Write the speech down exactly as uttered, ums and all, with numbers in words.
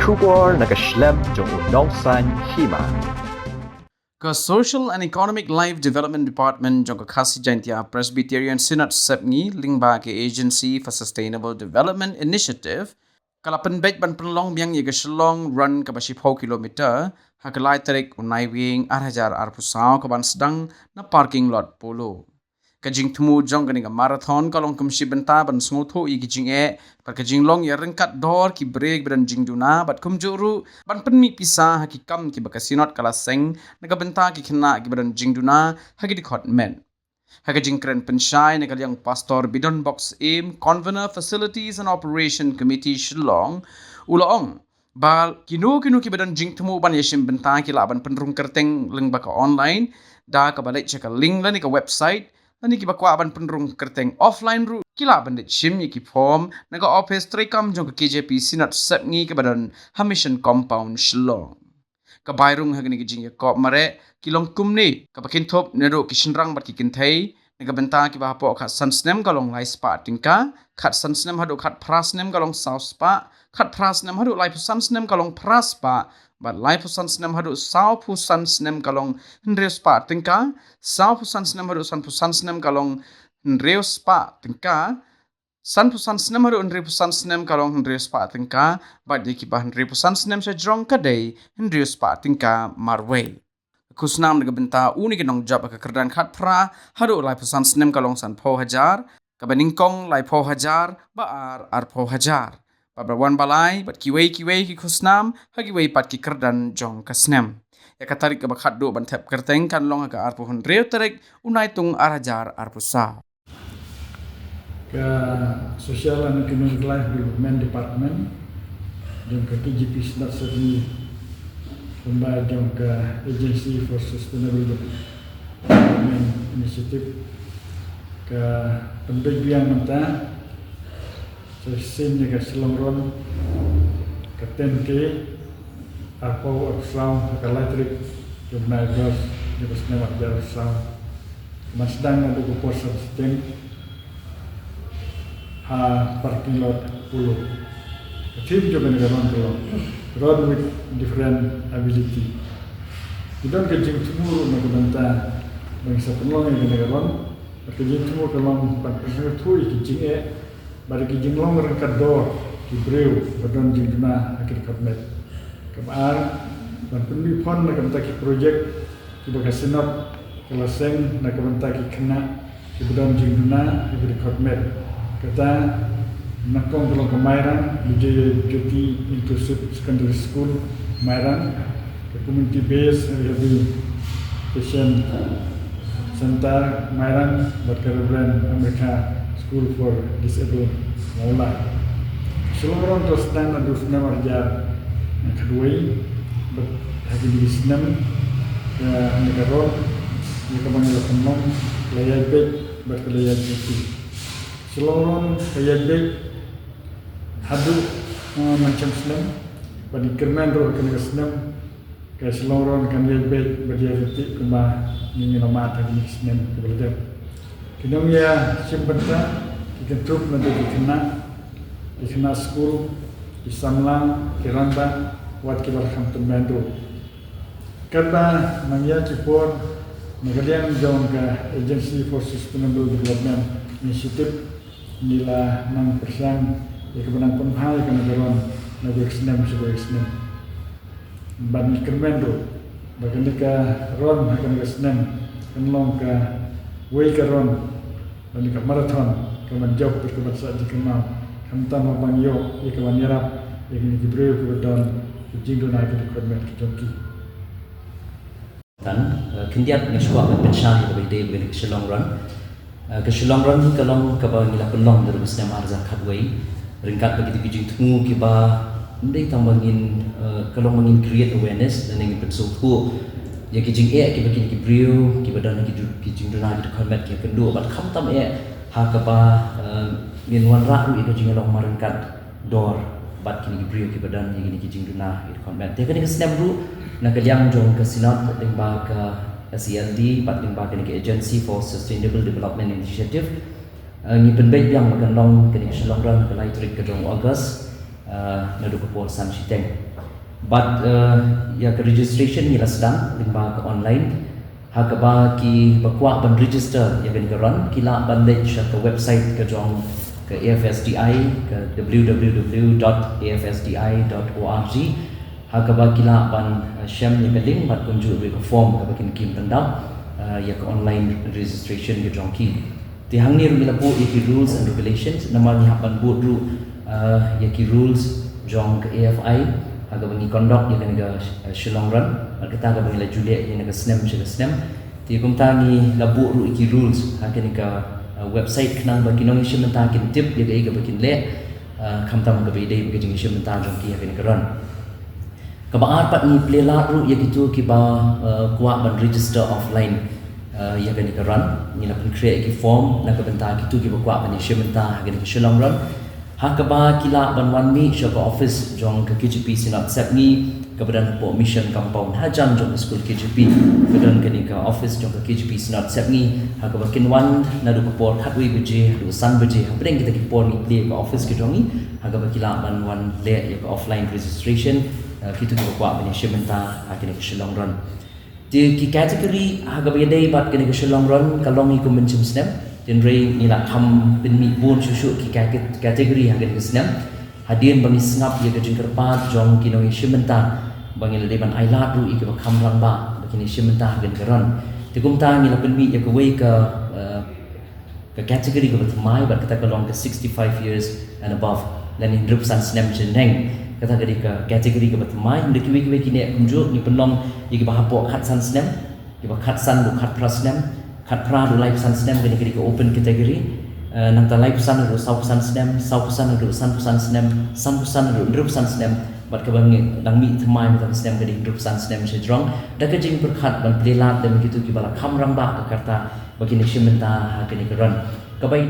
Khubor na ka shlem jong u Nongsaiñ Hima. Ka Social and Economic Life Development Department jong ka Khasi Jaintia Presbyterian Synod Sepngi lyngba ka Agency for Sustainable Development Initiative ka la pynbeit ban pynlong biang ïa ka Shillong Run kaba shiphew kilometer ha ka lai tarik u Naiwieng ar hajar arphew saw ka ban sdang na parking lot Polo. Ka jingthmu jong kane ka marathon ka long kum shi bynta ban sngewthuh ïa ki jingeh bad ka jinglong ïa ryngkat dor ki briew kiba don jingduna bad kumjuh ruh ban pynmih pisa ha ki kam kiba ka Synod ka la seng na ka bynta ki khynnah kiba don jingduna ha ki dkhot met. Ha ka jingkren pynshai na ka liang Pastor Bidon Box Im, Convener Facilities and Operation Committee Shillong, u la ong ba kino kino kiba don jingthmu ban ïashim bynta ki lah ban pynrung kyrteng lyngba ka online da kaba leit sha ka link lane ka website, lane kiba kwah ban pynrung kyrteng offline ruh ki lah ban leit shim ïa ki form na ka ophis treikam jong ka K J P Synod Sepngi kaba don ha Mission Compound Shillong. Ka bai rung ha kane ka jingïakop mareh ki long kumne, kaba kynthup naduh ki shynrang bad ki kynthei na ka bynta kiba hapoh khatsan snem ka long lai spah tyngka, khatsan snem haduh khatphra snem ka long saw spah, khatphra snem haduh laiphew san snem ka long phra spah, bad laiphew san snem haduh sawphew san snem ka long hynriew spah tyngka, sawphew san snem haduh sanphew san snem ka long hynriew spah tyngka, sanphew san snem haduh hynriewphew san snem ka long hynriew spah tyngka, bad ïa kiba hynriewphew san snem sha jrong ka dei hynriew spah tyngka marwei. Ka khusnam na ka bynta une ki nongjop ha ka kyrdan khatphra haduh laiphew san snem ka long sanphew hajar, kaba nyngkong laiphew hajar, ba ar arphew hajar. Bad ba wan ba lai bad kiwei kiwei ki khusnam ha kiwei pat ki kyrdan jong ka snem. Ïa ka tarik kaba khatduh ban thep kyrteng kan long ha ka arphew hynriew tarik u Naitung ar hajar arphew saw. Ka Social and Economic Life Development Department jong ka K J P Synod Sepngi, kumba jong ka Agency for Sustainable Development Initiative, ka pynbeit biang mynta sa shisien ïa ka Shillong Run, ka ten K, arphew arphew saw ha ka lai tarik jong u bnai August jong ka snem ar hajar arphew saw. Ban sdang naduh ka por san shiteng ha parking lot Polo. Ka theme jong kane ka run ka long Run with Different Ability. Ki don ka jingthmu ruh na ka bynta ba ngin sa pynlong ïa kane ka run. Bad ka jingthmu ka long ban pynsngewthuh ïa ki jingeh bad ki jinglong ryngkat dor ki briew ba don jingduna ha ki dkhot met. Kaba ar, ban pynmih phon na ka bynta ki projek kiba ka Synod ka la seng na ka bynta ki khynnah kiba don jingduna ha ki dkhot met. Kata nyngkong ka long ka Mairang Vijaya Jyoti Inclusive Secondary School, Mairang, ka Community Based Rehabilitation Center, Mairang, bad ka Reverend America School for Disabled, Mawlai. Shillong Run ka la sdang naduh u snem ar hajar khatwei, bad ha kine ki snem, eh, kane ka run, ïa kaba ngi la pynlong, ka la ïaid beit bad ka la ïaid beit. Shillong Run ka ïaid beit haduh, eh, mynshem snem, bad ngi kyrmen ruh ha kane ka snem ka Shillong Run kan ïaid beit bad ïaid ryntih kumba ngi la mad ha kine ki snem kiba la dep. Ki nongïashim bynta ki kynthup naduh ki khynnah, ki khynnah skul, ki samla, ki rangbah, wat kiba la kham tymmen ruh. Katba nang ïa ki por na ka liang jong ka Agency for Sustainable Development Initiative, ngi la nang pyrshang ïa kaba nang pynbha ïa kane ka run na kawei ka snem sha kawei ka snem. Bad ngi kyrmen ruh ba kane ka run ha kane ka snem kan long kawei ka run, kane ka marathon, ka ban jop bad ka ban sah jingkynmaw, khamtam ha ban ïoh ïa ka ban ïarap ïa kine ki briew kiba don ki jingduna ki dkhot met ki jong ki. Tang, eh, khyndiat nga sngewbha ban pynshai ïa kaba ïadei bad ka Shillong Run. Eh, ka Shillong Run ka long kaba ngi la pynlong naduh ka snem ar hajar khatwei. Ryngkat bad kito ki jingthmu kiba ym dei tang ba ngin, eh, ka long ba ngin create awareness, lane ngin pynsngewthuh ïa ki jingeh kiba kine ki briew kiba don ki du-, ki jingduna ki dkhot met ki ïakynduh, bad khamtam eh ha kaba, eh, ngin wanrah ruh ïa ka jingïalong marryngkat dor bad kine ki briew kiba don ïa kine ki jingduna ki dkhot met. Te kane ka snem ruh na ka liang jong ka Synod lyngba ka S E L D bad lyngba kane ka Agency for Sustainable Development Initiative, eh, ngi pynbeit biang ba kan long kane ka Shillong Run ha ka lai tarik ka jong u August, eh, naduh ka por san shiteng. Bad uh, ïa ka registration ngi la sdang lyngba ka online. Ha kaba ki ba kwah ban register ïa kane ka run ki lah ban leit sha ka website ka jong ka A F S D I, ka w w w dot a f s d i dot org. Ha kaba ki lah ban uh, shem ïa ka link bad kumjuh ruh ka form kaba kin kim pyndap uh, ïa ka online registration ka jong ki. Te hangne ruh ngi la buh ïa ki rules and regulations, namar ngi hap ban buh ruh uh, ïa ki rules jong ka A F I ha kaba ngi conduct ïa kane ka uh, Shillong Run. Bad kata kaba ngi la ju leh ïa kane ka snem sha ka snem. Te kumta ngi la buh ruh ïa ki rules ha kane ka uh, website khnang ba ki nongïashim bynta kin tip ïa kaei kaba kin leh uh, khamtam kaba ïadei bad ka jingïashim bynta jong ki ha kane ka run. Kaba ar pat ngi plie lad ruh ïa kito kiba uh, kwah ban register offline uh, ïa kane ka run. Ngi la pynkhreh ïa ki form na ka bynta kito kiba kwah ban ïashim bynta ha kane ka Shillong Run. Ha kaba ki lah ban wan mih sha ka office jong ka K J P Synod Sepngi kaba don hapoh Mission Compound hajan jong ka skul K J P. Ka don kane ka office jong ka K J P Synod Sepngi ha kaba kin wan naduh ka por khatwei baje haduh san baje. Hapdeng kita ki por ngi plie ka office ka jong ngi ha kaba ki lah ban wan leh ïa ka offline registration uh, kito kiba kwah ban ïashim bynta ha kane ka Shillong Run. Te ki category ha kaba ïadei bad kane ka Shillong Run ka long hi kum mynshem snem. Hynrei ngi la kham pynmih bun shuh shuh ki ca- category ha kane ka snem. Hadien ba ngi sngap ïa ka jingkyrpad jong ki nongïashim bynta ba ngi la dei ban ai lad ruh ïa kiba kham rangbah ba kin ïashim bynta ha kane ka run. Te kumta ngi la pynmih ïa kawei ka uh, ka category kaba thymmai bad kata ka long ka sixty-five years and above, lane hynriewphew san snem shaneng. Kata ka dei ka category kaba thymmai. Hynrei kiwei kiwei ki neh kumjuh ngi pynlong ïa kiba hapoh khatsan snem, kiba khatsan haduh khatphra snem, khatphra haduh laiphew san snem, kane ka dei ka open category. Uh, nangta laiphew san haduh sawphew san snem, sawphew san haduh sanphew san snem, sanphew san haduh hynriewphew san snem. Bad kaba ngi dang mih thymmai mynta ka snem ka dei hynriewphew san snem shajrong. Da ka jingpyrkhat ban plie lad lem ïa kito kiba la kham rangbah ka rta ba kin ïashim bynta ha kane ka run. Kaba ïa